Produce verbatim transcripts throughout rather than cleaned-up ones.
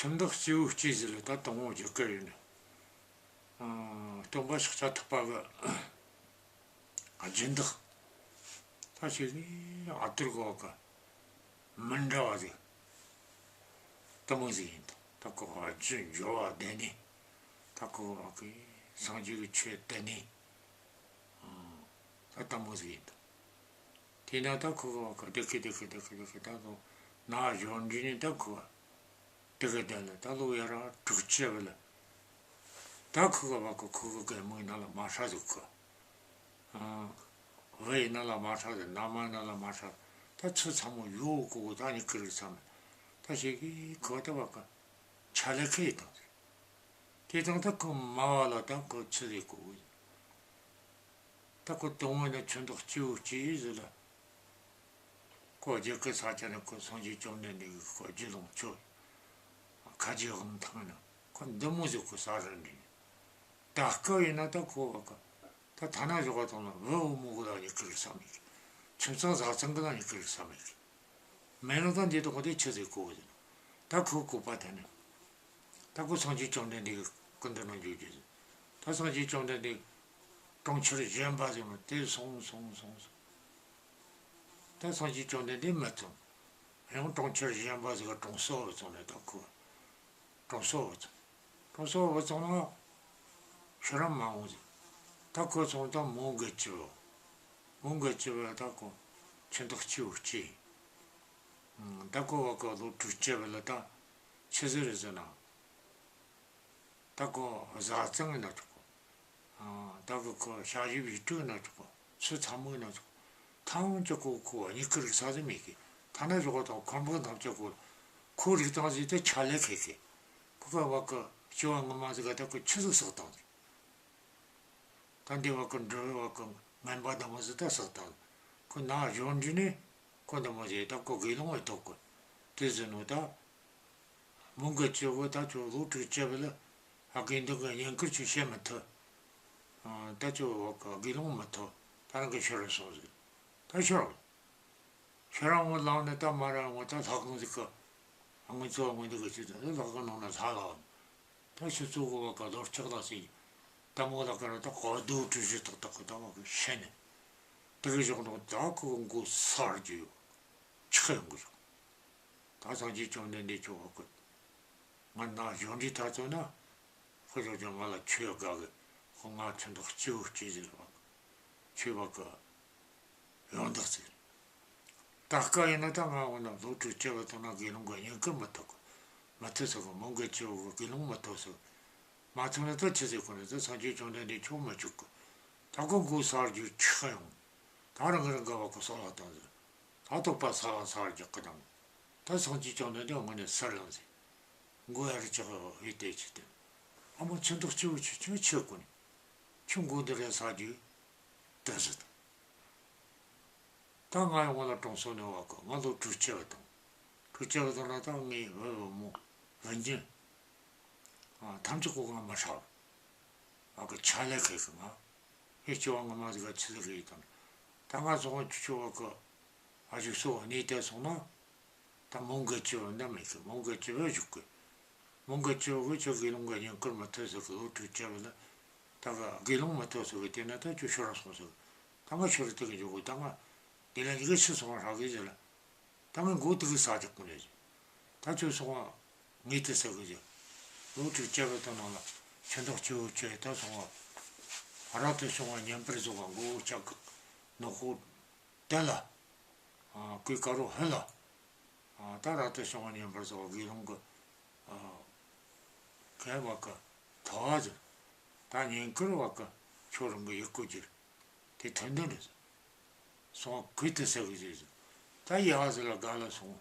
ཁྱིམ་བདག་སྐྱེ་བོའི་སྐྱེ་ཟེར་ལ་ད་དང་པོ་རྒྱུད་སྐུ་ཡིན། ཨ། སྟོན་པ་ཤཱཀྱ་ཐུབ་པ་གི་སྦྱིན་བདག་ད་ཞིག་ཨ་ཏིར་གོ་གི་མི་འདྲ་བ་ཟིག་དེ་མོ་ཟིག་ཡིན། ད་ད་ཁོ་རྒྱུ་འབྱོར་བ་ལྡན་ནི། ད་ཁོ་གི་སངས་རྒྱས་ཀྱི་ཆོས་བསྟན་ནི། ཨ། ད་དེ་མོ་ཟིག་ཡིན། དེས་ན་ད་ཁོ་གི་བ་གི་བདེ་གི་བདེ་གི་བདེ་གི་བདེ་གི་ད་ནོ་ན་གཞོན་འདྲིས་ནས་ད་ཁོ་བདེ་གི་བདེ་ལ་ད་ལོ་ཡ་ར་དྲུག་ཅུ་བ་ལ། ད་ཁོ་གི་བ་གི་ཁོ་གི་གད་མོ་ཡིན་ན་ལ་མ་ཧྲ་ཟིག་གི། ཨ། བུ་ཡིན་ན་ལ་མ་ཧྲ་ཟིག། མནའ་མ་ཡིན་ན་ལ་མ་ཧྲ། ད་ཚུལ་ཚང་མོ་ཡོད་གོ་གི། ད་ཉིད་ཀི་རིག་ས་མེད། ད་ཞིག་གི་ཁོ་ད་བ་གི་ཆ་ལེ་ཁེ་ཡི་དང་ཟིག། དེ་དང་ད་ཁོ་མ་བ་ལ་ད་ཁོ་ཆི་ཟིག་གོ་གི། ད་ཁོ་དང་པོ་ནས་ཁྱིམ་བདག་སྐྱེ་བོའི་སྐྱེ་ཟེར་ལ། ཁོ་རྒྱུད་སྐུ་ས་ཆ་ནས་ཁོ་སངས་རྒྱས་བཅོམ་ལྡན་འདས་ཀྱི་ཁོ་རྒྱུད་ལོངས་སྤྱོད། ཁ་རྗེ་དབང་ཐང་ནས་ཁོ་འདི་མོ་ཟིག་ཁོ་ས་ར་འདྲི། ད་སྐབས་ཡིན་ན་ད་ཁོ་བ་གི་ད་ཐ་ན་ཞོག་ག་དང་ན་བུ་བུ་མོ་གི་ལ་ཉིད་ཀི་རིག་ས་མེད་གི། ཁྱིམ་ཚང་བཟའ་ཚང་གི་ལ་ཉིད་ཀི་རིག་ས་མེད་གི། མེད་ན་ད་འདི་དག་དེ་ཆི་ཟིག་གོ་གི་ཟེར་ན། ད་ཁོ་གོ་བ་ད་ནི། ད་ཁོ་སངས་རྒྱས་བཅོམ་ལྡན་འདས་ཀྱི་སྐུ་མདུན་ན་འཇུག་རྒྱུ་ཟེར། ད་སངས་རྒྱས་བཅོམ་ལྡན་འདས་གྲོང་ཁྱེར་གཞན་པ་ཟིག་མ་དེ་སོང་སོང་སོང་སོང་། ད་སངས་རྒྱས་བཅོམ་ལྡན་འདས་མི་ཐོན། ཡང་གྲོང་ཁྱེར་གཞན་པ་ཟིག་ག་གྲོང་གསེབ་བུད་སོང་ནས་ད་ཁོ་གྲོང་གསེབ་བུད་སོང་། གྲོང་གསེབ་བུད་སོང་ན་ཤི་ར་མ་འོང་ཟིག། ད་ཁོ་སོང་ད་མོའུ་འགལ་གྱི་བུ། མོའུ་འགལ་གྱི་བུ་ད་ཁོ་ཁྱིམ་བདག་སྐྱེ་བོའི་སྐྱེ། ཨང་། ད་ཁོ་བ་གི་ལོ་དྲུག་ཅུ་བ་ལ་ད་ཆི་ཟིག་རེད་ཟེར་ན། ད་ཁོ་བཟའ་ཚང་ཡིན་ན་ཆོག་གོ། ཨང་། ད་ཁོ་ཁོ་ཞ་ཡི་བི་ཀྲུ་ཡིན་ན་ཆོག་གོ། སུ་ཚ་མོ་ཡིན་ན་ཆོག་གོ། ཐམས་ཅད་ཁོ་ཁོ་བ་ཉིད་ཀི་རིག་ས་ཟིག་མེད་གི། ཐ་ན་ཞོག་ག་དང་ཁོ་འབུ་ཐམས་ཅད་ཁོ་ཁོ་རིག་སྟངས་ཟིག་དེ་ཆ་ལེ་ཁེ་ཁེ། ཁོ་ཁོ་བ་གི་སྐྱེ་བ་སྔ་མ་ཟིག་ག་ད་ཁོ་ཆི་ཟིག་བསགས་བཏང་ཟིག། ད་འདི་བ་གི་འགྲོ་བའི་བ་གི་ངན་པ་དང་མོ་ཟིག་ད་བསགས་བཏང་། ཁོ་ན་གཞོན་འདྲིས་ནས་ཁོ་འདི་མོ་ཟིག་ད་ཁོ་དགེ་སློང་བའི་ཐོབ་གི། དེ་ཟིག་ནོ་ད། མོའུ་འགལ་གྱི་བུ་ད་ཁྱོད་ལོ་དྲུག་ཅུ་བ་ལ་ཨ་དགེ་འདུན་གྱི་བསྙེན་བཀུར་ཆོ་བྱེད་མི་ཐུབ། ཨ། ད་ཁྱོད་བ་གི་དགེ་སློང་མི་ཐུབ། ད་རང་གི་ཤི་ར་སོང་ཟིག། ད་ཤི་ར། ཤི་ར་ངོ་ལངས་ནས་ད་མ་ར་ངོ་ད་ལྷ་ཁང་ཟིག་གི་ཨ་ངོ་ཚོ་ངོ་འདི་གི་ཆུ་ད་ལྷ་ཁང་ནང་ན་ལྷ་ལ། ད་ཕྱི་ཚུལ་གོ་བ་ག་ལོར་ལྕགས་ལ་སི། ད་མོ་ལ་ཀ་ར་ད་གོ་རྡོ་གྲུ་བཞི་ཏག་ཏག་གི་ད་བ་གི་ཤེ་ནི། དེ་གི་ཞོག་ནོ་ད་ཁོ་མགོ་སར་རྒྱུ་ཡོད། ཆག་ཡོང་གི་ཞོག། ད་སངས་རྒྱས་བཅོམ་ལྡན་འདས་ཁྱོད་བ་གི། ང་ན་གཞོན་འདྲིས་ད་ཚོ་ན། ཁོ་ཞོག་ཀྱང་ང་ལ་ཆོས་དགའ་གི། ཁོ་ང་ཁྱིམ་བདག་སྐྱེ་བོའི་སྐྱེ་ཟེར་བ་གི། ཆོས་བ་གི། ཡང་དག་ཟེར། ད་སྐབས་ཡིན་ན་ད་ང་འོ་ན་ལོ་དྲུག་ཅུ་བ་དང་ན་དགེ་སློང་གི་བསྙེན་བཀུར་མི་ཐུབ་གི། མི་ཐུབ་ཟེར་གི། མོའུ་འགལ་གྱི་བུ་གི་དགེ་སློང་མི་ཐུབ་ཟེར། མ་ཐུབ་ན་ད་ཆི་ཟེར་གོ་ནི། ད་སངས་རྒྱས་བཅོམ་ལྡན་འདས་ཁྱོད་མི་འཇུག་གི། ད་ཁོ་མགོ་སར་རྒྱུ་ཆག་ཡོང་། ད་རང་གི་རང་ག་བ་གི་སོ་ལ་བཏང་ཟེར། ད་དོགས་པ་ས་ལ་སར་རྒྱག་གི་དང་། ད་སངས་རྒྱས་བཅོམ་ལྡན་འདས་དངོས་གནས་སར་ལངས་ཟེར། མགོ་ཡར་ལྕགས་བི་དེ་ཆི་དེ། ཨ་མ་ཁྱིམ་བདག་སྐྱེ་བོ་ཁྱོད་ཆི་ཆི་གོ་ནི། ཁྱོད་མགོ་འདི་རེ་ས་རྒྱུ། ད་ཟེར། ད་ང་ཡང་ང་ལ་གྲོང་གསེབ་ནས་བ་གི། ང་ལོ་དྲུག་ཅུ་བ་དང་། དྲུག་ཅུ་བ་དང་ན་ད་ངའི་བུ་བུ་མོ་བུ་རྒྱུད། ཨ། ཐམས་ཅད་ཁོ་ང་མི་ཧྲ་བ་གི། ཆ་ལེ་ཁེ་གི། ང་ངའི་སྐྱེ་བ་སྔ་མ་ཟིག་ག་ཆི་ཟིག་གི་ཡིན་དང་། ད་ང་སོང་བ་ཆུ་ཆུ་བ་གི། ཨ་ཞིག་སོ་གནས་དེ་སོང་ན། ད་མོའུ་འགལ་གྱི་བུ་འདི་མེད་གི། མོའུ་འགལ་གྱི་བུ་བཞུགས་གི། མོའུ་འགལ་གྱི་བུ་གི་ཁྱོད་དགེ་སློང་གི་བསྙེན་བཀུར་མི་ཐུབ་ཟེར་གི། ལོ་དྲུག་ཅུ་བ་ལ་ད་གི་དགེ་སློང་མི་ཐུབ་ཟེར་གི། དེ་ན་ད་ཁྱོད་ཤི་ར་སོང་ཟེར་གི། ད་ང་ཤི་ར་དེ་གི་འཇུག་གི། ད་ང་འདི་ལ་ཡི་གེ་ཤི་སོང་བ་ཧྲ་གི་ཟེར་ལ། ད་ང་མགོ་དེ་གི་ས་རྒྱག་གི་ནས་ཟེར། ད་ཁྱོད་སོང་བ་ངས་དེ་ཟེར་གི་ཟེར། ལོ་དྲུག་ཅུ་བ་དང་ནང་ལ་ཁྱིམ་བདག་སྐྱེ་བོ་ཁྱོད་ད་སོང་བ་རབ་ཏུ་བྱུང་བ་བསྙེན་པར་རྫོགས་པ་མགོ་བོ་ལྕགས་གི་ནག་པོ། དེ་ལ། ཨ། གོས་དཀར་པོ་ཕུད་ལ། ཨ། ད་རབ་ཏུ་བྱུང་བ་བསྙེན་པར་རྫོགས་པ་དགེ་སློང་གི། ཨ། གན་བ་གི་ཐོབ་པ་ཟེར། ད་བསྙེན་བཀུར་བ་གི་ཁྱོད་རང་གི་ཡི་གེ་གྱུར། དེ་ཐུན་དོན་རེད་ཟེར། སོང་བ་གོས་དེ་ཟེར་གི་ཟེར་ཟེར། ད་ཡ་ཟེར་ལ་ག་ལ་སོང་།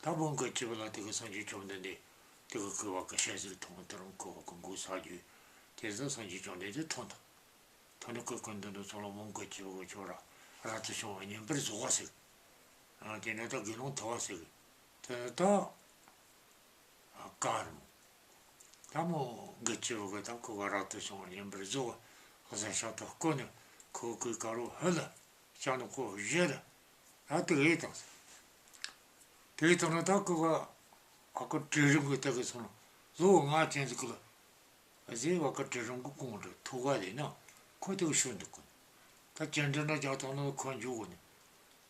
ད་མོའུ་འགལ་གྱི་བུ་ལ་དེ་གི་སངས་རྒྱས་བཅོམ་ལྡན་འདས་དེ་གི་གོས་བ་གི་ཞལ་ཟིག་མཐོང་། དེ་རིང་གོས་བ་གི་མགོ་ས་རྒྱུ། དེ་ཟེར་སངས་རྒྱས་བཅོམ་ལྡན་འདས་ཐོན་དང་། ཐོན་ནས་གོས་གོན་དོན་དུ་ཚོགས་ལ་མོའུ་འགལ་གྱི་བུ་ཁྱོད་ར་རབ་ཏུ་བྱུང་བ་བསྙེན་པར་རྫོགས་པ་ཟེར། ཨ། དེ་ནས་ད་དགེ་སློང་ཐོབ་པ་ཟེར། དེ་ནས་ད། ཨ། ག་རེ་མོ། ད་མོའུ་འགལ་གྱི་བུ་གི་ད་ཁོ་ག་རབ་ཏུ་བྱུང་བ་བསྙེན་པར་རྫོགས་པ་ཟེར་ཤ་ཐག་བསྐོན་ནས་ཁོ་གོས་དཀར་པོ་ཕུད་ལ་ལྕགས་ནག་པོ་བཞེས་ལ། ད་དེ་གི་བཏང་ཟེར། དེ་གི་བཏང་ན་ད་ཁོ་ག་ཨ་ཁུ་དྲི་རིང་གི་ལྟ་གི་སོང་ན་ལོ་ལྔ་ཅན་ཟིག་གི་ལ། ཨ་ཟེ་བ་ཀ་དྲི་རིང་གི་གོང་དུ་ཐུག་ག་ལས་ན་ཁོ་དེ་གི་ཤོད་འདུག་གི། ད་ཅན་དྲི་འདྲ་རྒྱག་ཐང་ན་ཁོ་འཇུག་གི་ནི།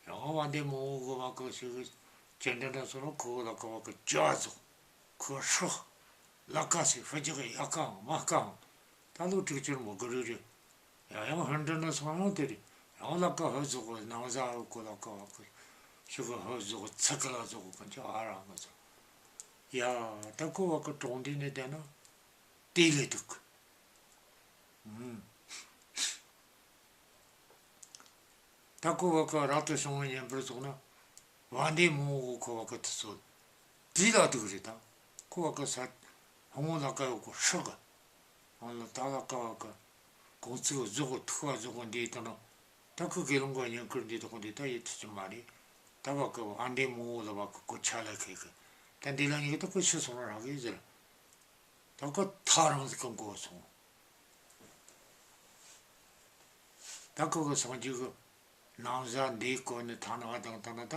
ཡང་བན་དེ་མོ་གི་བ་ཀ་ཞིག་གི་ཅན་དྲི་འདྲ་སོང་ན་ཁོ་གི་ལ་ཀ་བ་ཀ་ཇ་ཟོ། ཁོ་ཧྲག་ལ་ཀ་སི་ཧྥི་ཇི་གི་ཡ་ཀའང་མ་ཀའང་། ད་ལོ་དྲུག་ཅུ་མོ་གི་རེ་རེ། ཡང་ཡང་ཧན་དྲི་ན་སོང་ཡང་དེ་རེད། ཡང་ལ་ཀ་ཧུ་ཟོག་གི་ནང་ཟ་ཧུ་གོ་ལ་ཀ་བ་ཀ་ཞིག་གི་ཧུ་ཟོག་གི་ཚི་ཀ་ལ་ཟོག་གི་གང་ཅི་ཨ་ར་ང་ཟོ། ཡ་ད་ཁོ་བ་ཀ་གྲོང་སྡེ་ནས་བསྡད་ན་དེ་ལས་འདུག་གི། ཨུམ། ད་ཁོ་བ་ཀ་རབ་ཏུ་བྱུང་བའི་བསྙེན་པར་རྫོགས་ན། བན་དེ་མོ་གི་ཁོ་བ་ཀ་དུ་ཚོད་དེ་ལ་འདུག་རེད་ད། ཁོ་བ་ཀ་ས་ཧོ་མོ་ལ་ཀ་ཡོད་གོ་ཧྲི་གི། ཨ་ལ་ད་ལ་ཀ་བ་ཀ་གོང་ཚིག་རྫོགས་གི་ཐུག་པ་རྫོགས་གི་འདི་དང་ན། ད་ཁོ་དགེ་སློང་གི་བསྙེན་བཀུར་འདི་དག་འདི་ད་ཡེ་ཐུབ་ཀྱི་མ་རེད། ད་བ་ཀ་བན་དེ་མོ་ལ་བ་ཀ་གོ་ཆ་ལ་ཁེ་གི། ད་འདི་ལ་ཉིད་ཀྱི་ད་ཁོ་ཤི་སོང་ར་གི་ཟེར། ད་ཁོ་ཐག་རིང་ཟིག་གི་འགོ་སོང་། ད་ཁོ་གི་སངས་རྒྱས་གི་ན་བཟའ་འདི་གོན་ནས་ཐ་ན་བ་དང་ཐ་ན་ད་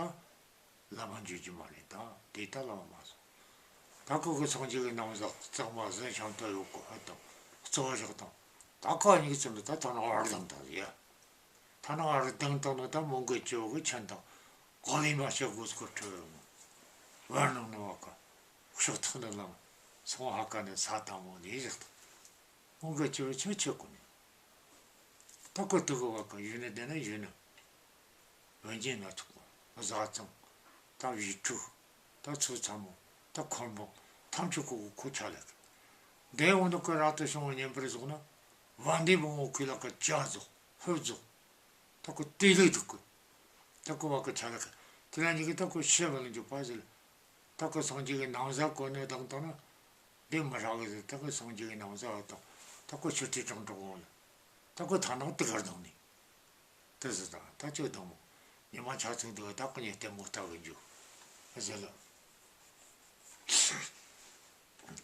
བླ་མ་འཇུག་རྒྱུ་མ་རེད་ད། དེ་ད་བླ་མ་མ་སོང་། ད་ཁོ་གི་སངས་རྒྱས་གི་ན་བཟའ་གཙང་མ་ཟིན་ཤམ་ཐབས་ཡོད་གོ་ཧ་དང་གཙོ་བོ་བཞག་དང་། ད་ཁོ་གཉིས་ཚུར་འདི་ད་ཐ་ན་བར་དང་ད་ཡ། ཐ་ན་བར་དང་དང་ནི་ད་མོའུ་འགལ་གྱི་བུ་གི་ཆན་དང་གོ་ལེ་མ་བྱེད་དགོས་སྐོར་ཁྲོད་བར་ནང་ནི་བ་ཀ་ཕྱོགས་ཐག་ནི་ལམ་སོང་ཧ་ཀ་ནི་ས་དང་མོ་ལས་བཞག་དང་། མོའུ་འགལ་གྱི་བུ་ཆོས་ཆོས་གོ་ནི། ད་ཁོ་དུ་གི་བ་ཀ་ཡུལ་ནི་བདེ་ན་ཡུལ་ནི། འོན་ཀྱང་སྣ་ཚོགས་པ་བཟའ་ཚང་། ད་བྱིས་ཕྲུག་ད་ཚོ་ཚ་མོ། ད་འཁོར་འབངས་ཐམས་ཅད་ཁོ་གི་ཁོ་ཆ་ལ་གི། འདས་འོང་དུ་ཀ་རབ་ཏུ་བྱུང་བའི་བསྙེན་པར་རྫོགས་ན། བན་དེ་མོ་ངོ་ཁོའི་ལ་ཀ་ཇ་རྫོགས་ཧུབ་རྫོགས། ད་ཁོ་དེ་ལས་འདུག་གི། ད་ཁོ་བ་ཀ་ཆ་ལ་གི། དེ་ལ་ཉིད་ཀྱི་ད་ཁོ་ཤེས་པ་ལ་འཇུག་པ་ཟེར། ད་ཁོ་སངས་རྒྱས་ཀྱི་ན་བཟའ་གོན་ནས་དང་དང་ན། འདི་མི་རག་གི་ཟེར། ད་ཁོ་སངས་རྒྱས་ཀྱི་ན་བཟའ་བ་དང་། ད་ཁོ་ཆུ་ཐིགས་དྲང་དྲང་འོང་ལ། ད་ཁོ་ཐ་ནག་དུ་གར་དང་ནི། དེ་ཟེར་དང་ད་ཁྱོད་དང་མོ། ཉི་མ་ཆ་ཚིག་འདུག་ད་ཁོ་ཉིད་ལྟད་མོ་ལྟ་གི་འཇུག་ཟེར་ལ།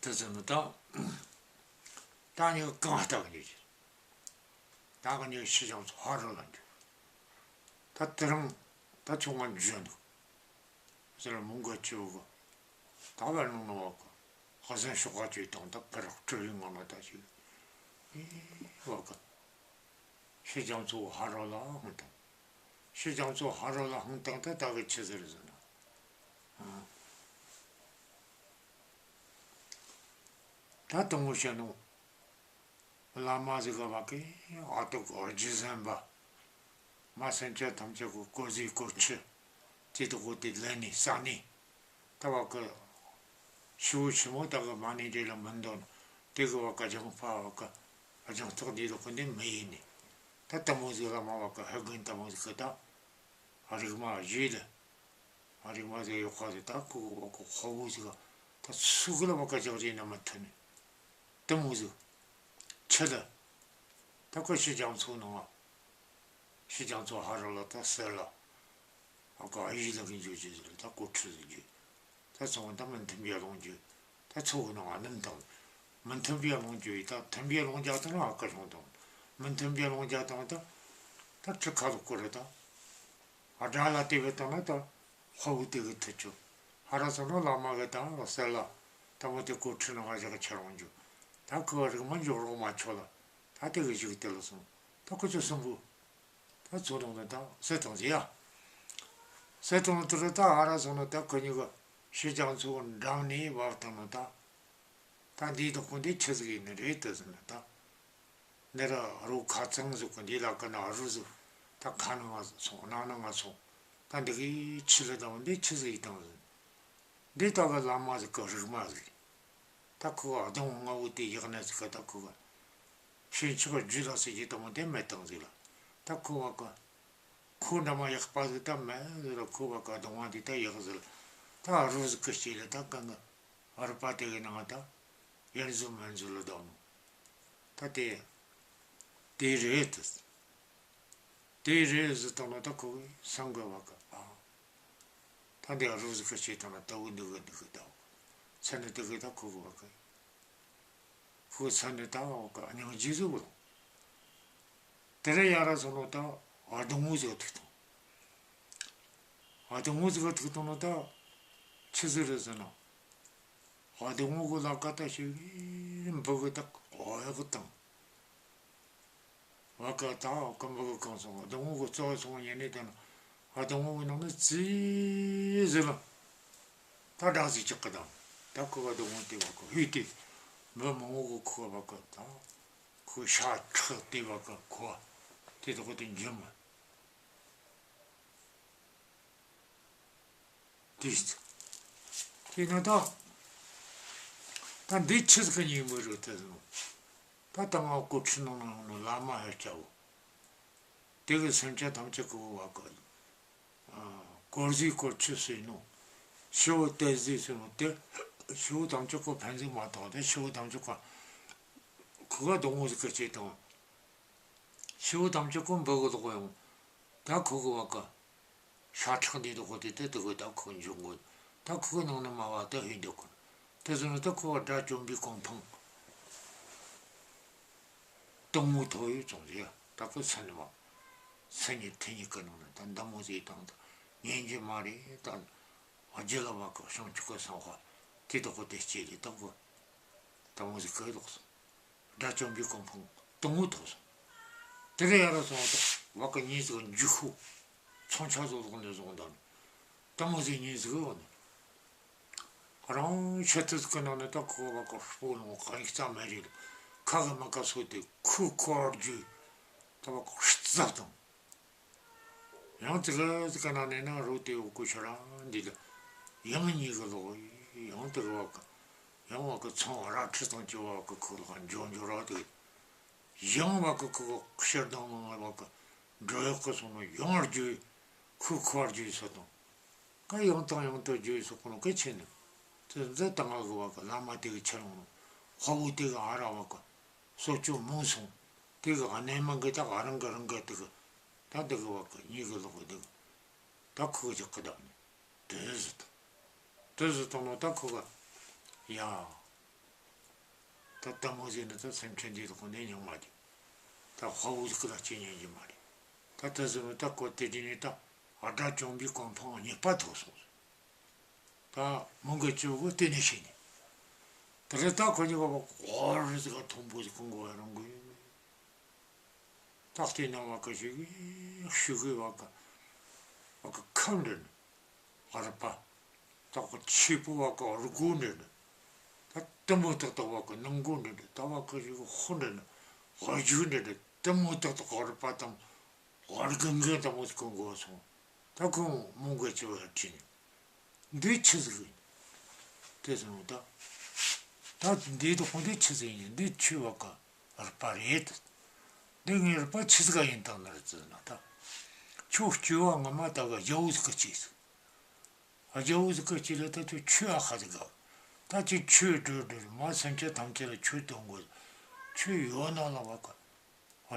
དེ་ཟེར་ནི་ད། ད་ཉི་གང་ལྟ་གི་འཇུག་ཅིག་ད་གི་ཉི་ཤི་ཅང་ཚོ་ཧ་རོ་ལ་འཇུག་ད་དེ་རིང་ད་ཆུང་མ་འཇུ་འདུག་ཟེར་ལ་མོའུ་འགལ་གྱི་བུ་གི། ད་བར་ནང་ནང་བ་གི། ཧ་སན་ཤོག་ཁ་བཅོས་དང་ད་ཕ་རག་སྤྲུལ་བའི་ངང་ལ་ད་ཞིག་ཨེ་བ་གི། ཤི་ཅང་ཚོ་ཧ་རོ་ལ་ཧང་དང་། ཤི་ཅང་ཚོ་ཧ་རོ་ལ་ཧང་དང་ད་ད་གི་ཆི་ཟེར་ཟེར་ན། ཨ། ད་དང་པོ་བཤད་ནོ། བླ་མ་ཟིག་ག་བ་ཀི་ཨ་ཏོ་གོ་རྗེས་ཟན་པ། མ་སེམས་ཅན་ཐམས་ཅད་གོ་གོ་ཟིག་གོ་ཆུ། དེ་དག་གོ་དེ་ལེན་ནི་ས་ནི། ད་བ་ཀི་ཤི་བོ་ཤི་མོ་ད་གི་མ་ནི་འདྲེ་ལ་མི་འདོན། དེ་གི་བ་ཀ་སྦྱང་པ་བ་ཀ་སྦྱང་ཐག་འདི་དག་གོ་འདི་མི་ཡིན་ནི། ད་དེ་མོ་ཟིག་བླ་མ་བ་ཀ་ཧ་གིན་དེ་མོ་ཟིག་གི་ད་རིག་མ་བཞི་ལ། ཨ་རིག་མ་ཟིག་ཡོད་ཁ་ཟིག་ད་ཁོ་གི་བ་ཀ་ཁོ་བོ་ཟིག་ད་སུ་གི་ལ་བ་ཀ་ཇག་ཇེ་ན་མ་ཐུ་ནི། དེ་མོ་ཟིག་ཆི་ལ། ད་ཁོ་ཤི་ཅང་ཚོ་ནང་ང་། ཤི་ཅང་ཚོ་ཧ་ར་ལ་ད་ཟེར་ལ། ཨ་ཀ་ཨ་ཡི་ལ་གི་འཇུ་ཇི་ཟེར་ད་གོ་ཁྲི་ཟིག་འཇུ། ད་ཚོང་ད་མི་མཐུན་པའི་ལོང་འཇུ། ད་ཚོ་གི་ནང་ང་ནམ་དང་། མི་མཐུན་པའི་ལོང་འཇུ་ཡི་ད་མཐུན་པའི་ལོང་རྒྱག་དང་ཨ་ཀ་ལོང་དང་། མི་མཐུན་པའི་ལོང་རྒྱག་དང་ད། ད་ཁྲི་ཁ་ལོ་ཀོ་རེ་ད། ཨ་དགྲ་ལ་དེ་བས་བཏང་ན་ད། དཔའ་བོ་དེ་གི་ཐུ་ཆོ། ཧ་ར་སོང་ན་བླ་མ་གི་དང་ལ་གསལ་ལ། དང་པོ་དེ་གོ་ཁྲི་ནང་ང་བཞག་ཁྱེར་འོང་རྒྱུ། ད་ཁོ་རིག་མ་འཇོག་རོགས་མ་ཆོག་ལ། ད་དེ་གི་གཞུག་དེ་ལ་སོང་། ད་ཁོ་ཚོ་གསུམ་པོ། ད་ཚོ་དང་ད་ད་སེ་དང་ཟེ་ཡ། སེ་དང་དུ་རུ་ད་ཧ་ར་སོང་ན་ད་ཁོ་གཉིས་ཀ་ཤི་ཅང་ཚོ་འགྲམ་ནས་བབས་བཏང་ན་ད། ད་འདིའི་དོག་པོ་འདི་ཆི་ཟིག་ཡིན་ནི་རེད་དུ་ཟེར་ན་ད། འདི་ར་རུ་ཁ་ཚང་ཟིག་གི་འདི་ལ་ཀ་ན་རུ་ཟིག་ད་ཁ་ནང་ང་སོང་ནང་ནང་ང་སོང་། ད་འདི་གི་ཆི་ལ་དང་འདི་ཆི་ཟིག་ཡིན་དང་ཟེར། འདི་ད་གི་བླ་མ་ཟིག་གི་རིག་མ་ཟིག་ད་ཁོ་ག་གདོང་ལྔ་བོ་དེ་ཡག་ན་ཟིག་གི་ད་ཁོ་ག་ཕྱིན་ཆད་རྒྱུད་ལ་ཟེར་གྱི་དང་དེ་མེད་དང་ཟིག་ལ། ད་ཁོ་བ་གི་ཁོ་འདྲ་མ་ཡག་པ་ཟིག་ད་མེད་ཟེར་ལ། ཁོ་བ་ག་གདོང་བ་འདི་ད་ཡག་ཟེར་ལ། ད་རུ་ཟིག་གི་ལྕེ་ལ་ད་གང་གི་རུ་པ་དེ་གི་ནང་ད་ཡར་འཛུལ་མར་འཛུལ་ལ་བསྡད་ནོ། ད་དེ་དེ་རེད་དེ། དེ་རེད་ཟེར་བཏང་ན་ད་ཁོ་གི་སེམས་གི་བ་གི་ཨ། ད་འདི་རུ་ཟིག་གི་ལྕེ་ད་ན་ད་བུ་འདི་གི་འདི་གི་ད་བ་གི་མཚན་ནི་དེ་གི་ད་ཁོ་གི་བ་གི། ཁོའི་མཚན་ནི་ད་འོ་ཀ་སྙིང་རྗེ་ཟིག་བུ། དེ་རེ་ཡ་ར་སོང་ནོ་ད་ཨ་སྡོང་བོ་ཟིག་ཐུག་ཐོང་། ཨ་སྡོང་བོ་ཟིག་ཐུག་ཐོང་ནོ་ད་ཆི་ཟིག་རེད་ཟེར་ན། ཨ་སྡུག་བསྔལ་གི་ལ་ཀ་ད་ཞིག་འབུ་གི་ད་གོ་ཡག་གི་དང་། བ་ཀ་ད་ཀ་འབུ་གི་གང་སོང་། སྡུག་བསྔལ་གི་གཙོ་བོ་སོང་ཉན་ནས་ད་ན། ཨ་སྡུག་བསྔལ་གི་ནང་ནས་ཙི་ཟི་ལ་ད་སྦྲག་ཟིག་ཅག་གི་དང་། ད་ཁོ་བ་སྡུག་བསྔལ་དེ་བ་ཀ་ཧུད་དེ་འབུ་མང་བོ་གི་ཁོ་བ་ཀ་ད་ཁོ་ཤ་ཁྲག་དེ་བ་ཀ་ཁོ་དེ་ད་ཁོ་དེ་འཇོམས། དེ་དེ་ན་ད་ད་འདི་ཆི་ཟིག་གི་ཉིན་མོ་རེད་དེ་ཟེར་ནོ། ད་ད་ང་སྐོར་ཁྲིད་ནང་ནང་ནོ་བླ་མ་ཧེ་ཅའོ། དེ་གི་སེམས་ཅན་ཐམས་ཅད་གི་བ་ཀ་ཨ་དཀོར་ཟས་དཀོར་ཆུ་ཟེར་ནོ། ཞི་བོ་དལ་ཟས་ཟེར་ནོ་དེ། ཞི་བོ་ཐམས་ཅད་གི་ཕན་ཟིག་མ་ཐོགས་དེ་ཞི་བོ་ཐམས་ཅད་གི་ཁུ་ག་སྡུག་བསྔལ་ཟིག་གི་ཆེད་དང་། ཞི་བོ་ཐམས་ཅད་གི་འབུ་གི་ལོག་ཡོང་། ད་ཁུ་གི་བ་ཀ་ཤ་ཁྲག་འདི་དག་གོ་དེ་དེ་དེ་གོ་ད་ཁོ་འཇོག་གོ། ད་ཁོ་གི་ནང་ན་མ་བ་ད་ཧུད་འདུག་གོ། དེ་ཟེར་ན་ད་ཁོ་དགྲ་བཅོམ་པའི་གོ་འཕང་དེ་མོ་ཐོབ་ཡོད་ཙང་རེད། ད་ཁོ་སེམས་ནས་མ་སེམས་ཉིད་ཐུན་ཉིད་ཀྱི་ནང་ན་ད་འདི་མོ་ཟིག་དང་ད་ཉན་རྒྱུ་མ་རེད། ད་རྒྱུད་ལ་བ་ཀ་བྱང་ཆུབ་ཀྱི་སེམས་དཔའ་དེ་དག་གོ་དེ་སྐྱེ་རེད། ད་ཁོ་འདི་མོ་ཟིག་གི་ལོག་སོང་། དགྲ་བཅོམ་པའི་གོ་འཕང་དེ་མོ་ཐོབ་སོང་། དེ་ལས་ཡར་སོང་བ་ཀ་ཉིན་ཟིག་འཇུག་ཤོག། མཚོན་ཆ་ཟོ་ལོག་ནས་བཟུང་ད་ནི། དེ་མོ་ཟིག་ཉིན་ཟིག་ཡོད་ནི། རང་ཤི་ཐུབ་ཀི་ནང་ནས་ད་ཁོ་བ་ཀ་སྤོ་ལོང་ག་ཡིག་རྩ་མེད་རེད། ཁ་གི་མ་ཀ་སོ་དེ་ཁུ་ཁོར་རྒྱུ། ད་བ་ཀ་རྩ་དང་། ཡང་དེ་ག་ཟིག་ག་ན་ནས་ན་རོ་དེ་འོ་ཀོ་ཤ་ར་འདི་ལ། ཡང་གཉིས་གི་ལོག་ཡང་དེ་གི་བ་ཀ་ཡང་བ་ཀ་ཚང་བ་ར་ཁྲི་དང་ཅི་བ་ཀ་ཁོ་ལ་འཇོ་འཇོ་ར་དེ། ཡང་བ་ཀ་ཁོ་གི་ཕྱིར་དང་ངང་བ་ཀ་འགྲོ་ཡག་གི་སོང་ནོ་ཡང་རྒྱུ་ཁུ་ཁོ་རྒྱུ་སོ་དང་། ཀ་ཡང་དང་ཡང་དུ་རྒྱུ་སོ་ཁོ་ནོ་ཀ་ཆེ་ནི། དེ་ཟེ་ད་ང་གི་བ་ཀ་བླ་མ་དེ་གི་ཆེ་ལོང་ནོ། དཔའ་བོ་དེ་གི་ཨ་ར་བ་ཀ་སོ་ཅུ་མང་སོང་། དེ་གི་གནས་མ་གི་ད་ག་རང་གི་རང་གི་དེ་གི་ད་དེ་གི་བ་ཀ་ཉིད་གི་ལོག་གི་དེ་གི་ད་ཁོ་གི་ཅག་གི་བདག་ནི། དེ་ཟེར་དང་། དེ་ཟེར་དང་ནོ་ད་ཁོ་ག་ཡ། ད་དེ་མོ་ཟིག་ནི་ད་སེམས་ཁྲལ་འདི་དག་ནས་ཉུང་མ་རྒྱུ། ད་དཔའ་བོ་ཟིག་གི་ལ་སྐྱེ་ཉན་རྒྱུ་མ་རེད། ད་དེ་ཟེར་ནོ་ད་ཁོ་དེ་དུས་ནས་ད་དགྲ་བཅོམ་པའི་གོ་འཕང་གཉིས་པ་ཐོབ་སོང་ཟེར། ད་མོའུ་འགལ་གཅོད་གོ་དེ་ནས་ཤེས་ནས། དེ་རེད་ད་ཁོ་གཉིས་ཀ་བ་ཀ་ཧོར་ཟིག་ག་མཐོན་པོ་ཟིག་གི་མགོ་ཡ་རང་གི་ཡོད་མེད། ད་ལྟའི་ནང་བ་ཀ་ཞིག་ཤུ་གི་བ་ཀ་བ་ཀ་ཁམས་འདྲ་ནི། རུས་པ། ད་ཁོ་ཆེ་པོ་བ་ཀ་རུས་སྒོ་འདྲ་ནི། ད་དེ་མོ་ཏག་ཏག་བ་ཀ་ནང་སྒོ་འདྲ་འདྲ། ད་བ་ཀ་ཞིག་ཧོ་འདྲ་ནི། རུས་རྒྱུད་འདྲ་འདྲ། དེ་མོ་ཏག་ཏག་རུས་པ་དང་། རུས་རྒན་རྒན་དེ་མོ་ཟིག་གི་མགོ་སོང་། ད་ཁོ་མོའུ་འགལ་གཅོད་བ་ཡ་ཁྲིད་ནི། འདི་ཆི་ཟིག་ཡིན། དེ་སོང་ད། ད་འདི་དག་ཁོ་འདི་ཆི་ཟིག་ཡིན། འདི་ཁྱོད་བ་ཀ་རུས་པ་རེད། འདི་ངའི་རུས་པ་ཆི་ཟིག་ག་ཡིན་དང་ན་རེད་ཟེར་ན་ད། ཁྱོད་སྐྱེ་བ་སྔ་མ་ད་ག་རྒྱལ་པོ་ཟིག་གི་སྐྱེས་ཟིག། རྒྱལ་པོ་ཟིག་གི་སྐྱེས་ལ་ད་ཁྱོད་ཆོས་ཨ་ཁ་ཟིག་ག། ད་ཁྱོད་ཆོས་སྒྲུབ་སྒྲུབ་མ་སེམས་ཅན་ཐམས་ཅད་ལ་ཆོས་སྟོན་དགོས། ཁྱོད་ཡོད་ན་ལ་བ་ཀ།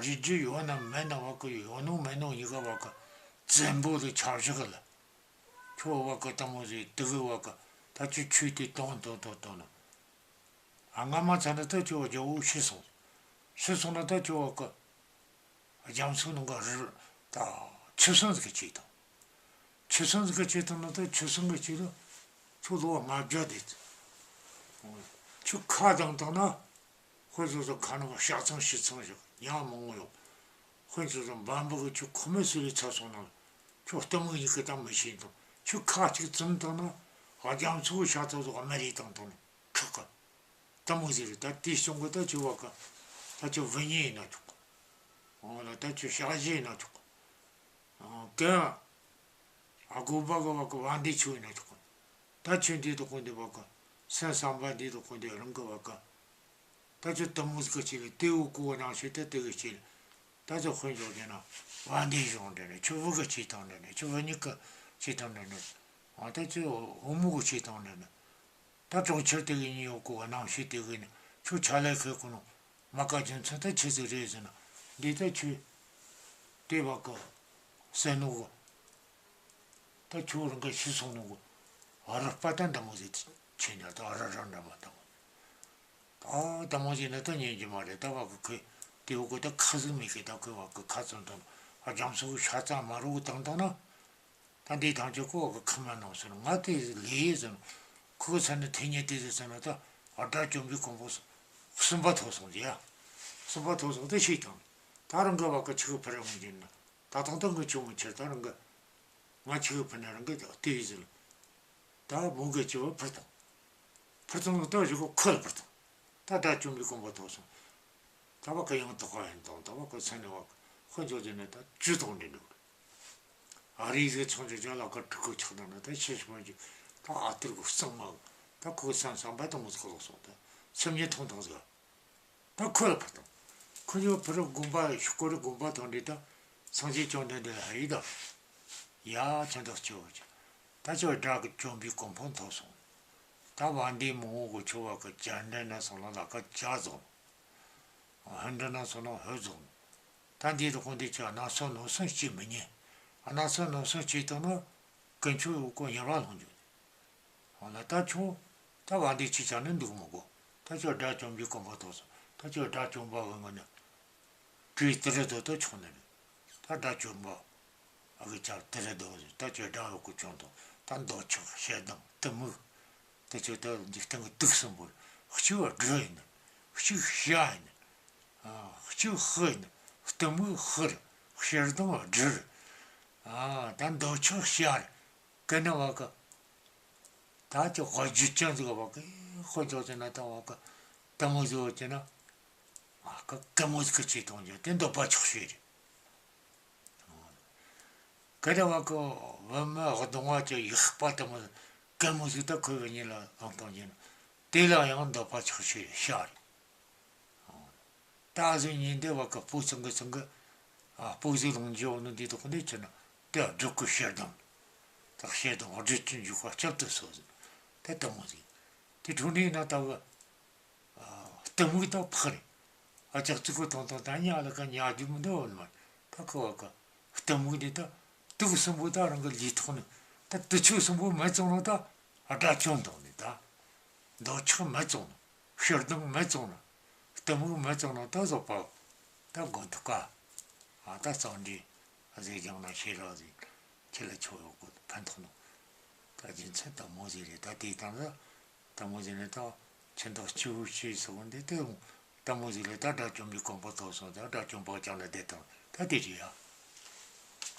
རིགས་རྒྱུད་ཡོད་ན་མེད་ན་བ་ཀ་ཡོད་ནོ་མེད་ནོ་གཉིས་ཀ་བ་ཀ་བཙན་པོ་ལ་ཆ་བཞག་གི་ལ། ཁྱོད་བ་ཀ་དེ་མོ་ཟིག་དེ་གི་བ་ཀ་ད་ཁྱོད་ཆོས་དེ་གཏོང་གཏོང་གཏོང་གཏོང་ན། ཨ་སྔ་མ་ཚ་ན་ད་ཁྱོད་རྒྱལ་པོ་ཤི་སོང་། ཤི་སོང་ན་ད་ཁྱོད་བ་ཀ་རྒྱ་མཚོ་ནང་ག་རི་ད་ཆུ་སྲིན་ཟིག་གི་སྐྱེས་དང་། ཆུ་སྲིན་ཟིག་གི་སྐྱེས་དང་ན་ད་ཆུ་སྲིན་གི་སྐྱེས་ལ་ཁྱོད་ལོ་ལྔ་བརྒྱ་དེ། ཁྱོད་ཁ་གདངས་དང་ན། དཔེ་སོ་སོ་ཁ་ནང་གི་ཤ་ཚང་ཤི་ཚང་ཞིག་ཉ་མང་ངོ་ཡོང་། དཔེ་སོ་སོ་འབའ་འབུ་གི་ཁྱོད་ཁོ་མོ་སུ་ལས་ཚ་སོང་ན། ཁྱོད་གཏི་མུག་ཡིན་གི་ད་མི་ཤེས་དང་། ཁྱོད་ཁ་གཅིག་བཙུམ་དང་ན། རྒྱ་མཚོ་གི་ཤ་ཚ་ཚོ་ག་མེ་རི་དང་དང་ན་ཁྲག་གི། དེ་མོ་ཟིག་རེད། ད་དེའི་གཞུག་གི་ད་ཁྱོད་བ་ཀ་ད་ཁྱོད་བུད་མེད་ཡིན་ན་ཆོག་གི། འོ་ན་ད་ཁྱོད་ཞག་བཞི་ཡིན་ན་ཆོག་གི། ཨང་། གན་ཨ་དགོན་པ་གི་བ་ཀ་བན་དེ་ཆོས་ཡིན་ན་ཆོག་གི། ད་ཁྱོད་འདི་དག་གོ་འདི་བ་ཀ་སེམས་བསམ་པ་འདི་དག་གོ་འདི་རང་གི་བ་ཀ་ད་ཁྱོད་དེ་མོ་ཟིག་གི་ཆེད་ལ་དེ་འོ་གོ་བ་ནང་ཤེས་ད་དེ་གི་ཆེད་ལ་ད་ཁྱོད་དཔེ་འཇོག་རྒྱུ་ན་བན་དེ་གཞུང་འདྲ་ནས་ཁྱོད་བུ་གི་ཆེད་དང་འདྲ་ནས་ཁྱོད་བུད་མེད་གི་ཆེད་དང་འདྲ་ནས་ཨང་། ད་ཁྱོད་བུ་མོ་གི་ཆེད་དང་འདྲ་ནས། ད་གྲོང་ཁྱེར་དེ་གི་ཉེ་འོག་གི་བ་ནང་ཤེས་དེ་གི་ནི་ཁྱོད་ཆ་ལས་ཁེ་གོ་ནོ་མ་ཀ་རྒྱུ་མཚན་ད་ཆི་ཟིག་རེད་ཟེར་ན། འདི་ད་ཁྱོད་དེ་བ་ཀ་སེ་ནོ་གི་ད་ཁྱོད་རང་ག་ཤི་སོང་ནོ་གི་རུས་པ་ད་འདི་མོ་ཟིག་ཆེ་ཉག་ད་ར་ར་འདྲ་མ་འདི་མོ། ད་འདི་མོ་ཟིག་ནི་ད་ཉན་རྒྱུ་མ་རེད། ད་བ་ཀ་ཁེ་དེ་འོ་གི་ད་ཁ་ཟིག་མེད་གི། ད་ཁེ་བ་ཀ་ཁ་ཚོན་དང་རྒྱ་མཚོ་གི་ཤ་ཚ་མ་རུ་དང་དང་ན། ད་འདི་ཐམས་ཅད་ཁོ་བ་ཀ་ཁ་མ་ནང་ཟེར་ང་དེ་ལས་ཟེར། ཁོ་ཚོ་ནི་ཐེ་ཉེ་དེ་ཟེར་ན་ད་དགྲ་བཅོམ་པའི་གོ་འཕང་གསུམ་པ་ཐོབ་སོང་ཟེར་ཡ། གསུམ་པ་ཐོབ་སོང་དེ་ཤེས་དང་། ད་རང་གི་བ་ཀ་ཆི་གི་ཕི་ར་ངོ་རྒྱུ་ན། ད་ཐང་ད་ངི་ཆུང་ངི་ཆེར་ད་རང་གི། ང་ཆི་གི་ཕི་ན་རང་གི་ལྟེ་བའི་ཟིལ། ད་མོ་གི་ཆི་བ་ཕུར་དང་། ཕུར་དང་ད་བཞི་གོ་ཁོལ་ཕུར་དང་། ད་དགྲ་བཅོམ་པའི་གོ་འཕང་ཐོབ་སོང་། ད་བ་ཀ་ཡང་དོགས་པ་ཡིན་དང་། ད་བ་ཀ་ཚ་ནི་བ་ཀ་དཔེ་འཇོག་རྒྱུ་ན་ད་ཇུས་དང་འདྲེན་འགྲོ། ཨ་རིའི་གི་ཚོང་ཅོ་ཅོ་ལ་ཀ་ཕྲུ་གུ་ཆགས་དང་ན་ད་ཤི་ཤི་མ་འཇུ། ད་ཨ་ཏིར་གི་གཙང་མ། ད་ཁོ་བསམ་བསམ་པ་དང་མོ་ཚོགས་ལོག་སོང་། ད་སེམས་ཉིད་ཐོང་ཐང་ཟིག་ད་ཁོ་ལ་ཕུར་དང་། ཁོ་ཡོ་ཕུར་དགོན་པ་ཤོག་གོ་རི་དགོན་པ་དང་འདྲེ་ད་སངས་རྒྱས་བཅོམ་ལྡན་འདས་ལ་ཧ་ཡི་ད། ཡ་ཁྱེད་འདོག་ཅོ་ཅོ། ད་ཅོ་དགྲ་གི་བཅོམ་པའི་གོ་འཕང་ཐོབ་སོང་། ད་བ་འདི་མོ་ངོ་གི་ཆོ་བ་གི་བཅར་འདྲེན་ན་སོང་ལ་ལ་ཀ་ཇ་ཟོ། ཧན་འདྲེན་ན་སོང་ན་ཧོ་ཟོ། ད་འདི་དུ་ཁོང་འདི་ཆོ་ན་སོ་ནོ་སོ་སྐྱེ་མི་ཉན། ཨ་ན་སོ་ནོ་སོ་སྐྱེ་དང་ན་ཀུན་ཆོ་ཡོ་གོ་ཡར་བ་ལྷུང་འཇུ། འོ་ན་ད་ཁྱོད་ད་བ་འདི་ཅི་ཆ་ནས་འདུག་མི་དགོས། ད་ཁྱོད་དགྲ་བཅོམ་པའི་གོ་འཕང་ཐོབ་སོང་། ད་ཁྱོད་དགྲ་བཅོམ་པ་གི་ངོ་ནས་གྲོས་དེ་རེ་དོ་དོ་ཆོག་ནི་རེད། ད་དགྲ་བཅོམ་པ་གི་ཆ་དེ་རེ་དོ། ད་ཁྱོད་དགྲ་ཡོ་གོ་བཅོམ་དང་། ད་འདོད་ཆགས་ཞེ་སྡང་གཏི་མུག་ད་ཁྱོད་ད་འཇིག་རྟེན་གི་དུག་གསུམ་པོ་རེད། གཅིག་དགྲ་ཡིན་ནི། གཅིག་ཤ་ཡིན་ནི། ཨ་གཅིག་ཤི་ཡིན་ནི། གཏི་མུག་ཤི་རེད། ཞེ་སྡང་དགྲ་རེད། ཨ་ད་འདོད་ཆགས་ཤ་རེད། ཀ་ན་བ་ཀ། ད་ཅི་དཔེ་བརྗོད་ཅན་ཟིག་བ་ཀ་དཔེ་འཇོག་ཅེ་ན། ད་བ་ཀ་གཏི་མུག་ཟིག་བ་ཅེ་ན། ཨ་ཀ་གཏི་མུག་ཟིག་གི་ཆེ་གཏོང་རྒྱུ་དེ་འདོད་པ་ཆགས་ཞེ་རེད། ཀ་ན་བ་ཀ་བུད་མེད་གདུང་བ་ཅན་ཡག་པ་གཏི་མུག་གཏི་མུག་ཟིག་ད་ཁོ་བོ་ཉིད་ལ་ཨང་གཏོང་རྒྱུ་ན། དེ་ལ་ཡང་འདོད་པ་ཆགས་ཞེ་རེད། ཤ་རེད། ད་གཟོད་ཉིན་དེ་བ་ཀ་སྤོ་ཚང་གི་ཚང་གི། ཨ་སྤོ་གཟུགས་ལོངས་སྤྱོད་ནི་འདི་དག་འདི་ཆེ་ན། དེ་སྒྲུབ་ཀྱི་ཞེ་སྡང་། ད་ཞེ་སྡང་སྒྲིབ་ཀྱི་འཇུག་པ་སྐྱབས་སུ་གསོལ་ཟེར། དེ་གཏི་མུག་ཟིག་དེ་འཕྲོ་འདི་ན་ད་བ། ཨ་གཏི་མུག་ད་ཕག་རེད། ཨ་ཅག་ཙི་གུ་ཐོང་ཐོང་ད་ཉ་ལ་ཀ་ཉ་རྒྱུ་མི་འདུག་འོ་ནི་མ། ད་ཁོ་བ་ཀ་གཏི་མུག་འདི་ད་དུག་གསུམ་པོ་ད་རང་གི་ལུས་ཐོག་ནས། ད་དུག་ཆོས་གསུམ་པོ་མི་བཙོང་ནོ་ད་དགྲ་བཅོམ་དང་ནི་ད། འདོད་ཆགས་མི་བཙོང་ནོ། ཞེ་སྡང་མི་བཙོང་ནོ། གཏི་མུག་མི་བཙོང་ནོ་ད་བཟོད་པ། ད་མགོ་ཐུག་ག་ཨ་ད་རྩ་འདྲི་ཟེར་ཀྱང་ན་ཤེས་ར་ཟིག་ཁྱེད་ལ་ཆོ་ཡོད་གོ་ཕན་ཐོགས་ནོ། ད་རྒྱུ་མཚན་ད་མོ་ཟིག་རེད། ད་དེ་དང་ད་ད་མོ་ཟིག་ནས་ད་ཁྱེད་འདོག་སྐྱིད་པོ་བྱོས་ཟེར་གོ་འདི་དེ། ད་མོ་ཟིག་ལས་ད་དགྲ་བཅོམ་པའི་གོ་འཕང་ཐོབ་སོང་། ད་དགྲ་བཅོམ་པ་ཅང་ལ་བསྡད་དང་ད་དེ་རེད་ཡ།